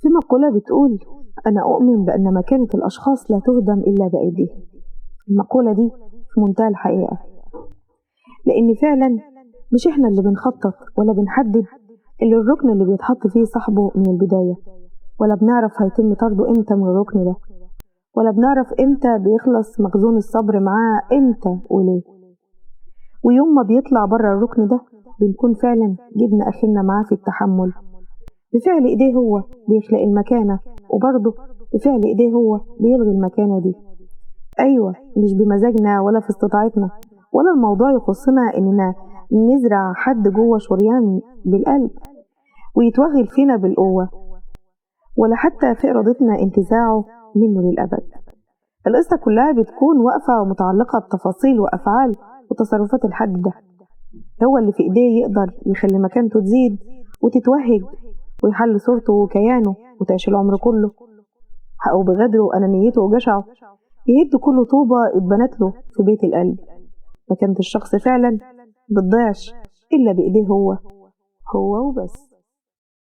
في مقولة بتقول: أنا أؤمن بأن مكانة الأشخاص لا تهدم إلا بأيديهم. المقولة دي في منتهى الحقيقة، لأن فعلا مش إحنا اللي بنخطط ولا بنحدد اللي الركن اللي بيتحط فيه صاحبه من البداية، ولا بنعرف هيتم طرده إمتى من الركن ده، ولا بنعرف إمتى بيخلص مخزون الصبر معاه إمتى وليه. ويوم ما بيطلع بره الركن ده بنكون فعلا جبنا آخرنا معاه في التحمل. بفعل إيديه هو بيخلق المكانة، وبرضه بفعل إيديه هو بيلغي المكانة دي. أيوة، مش بمزاجنا ولا في استطاعتنا، ولا الموضوع يخصنا إننا نزرع حد جوه شريان بالقلب ويتوغل فينا بالقوة، ولا حتى في إرادتنا انتزاعه منه للأبد. القصة كلها بتكون واقفة ومتعلقة بتفاصيل وأفعال وتصرفات الحد ده. هو اللي في إيديه يقدر يخلي مكانته تزيد وتتوهج ويحل صورته وكيانه وتعيش العمر كله. حقه بغدره وأنانيته وجشعه يهد كل طوبة اتبنت له في بيت القلب. مكانة الشخص فعلا بتضيعش إلا بإيديه هو، هو وبس.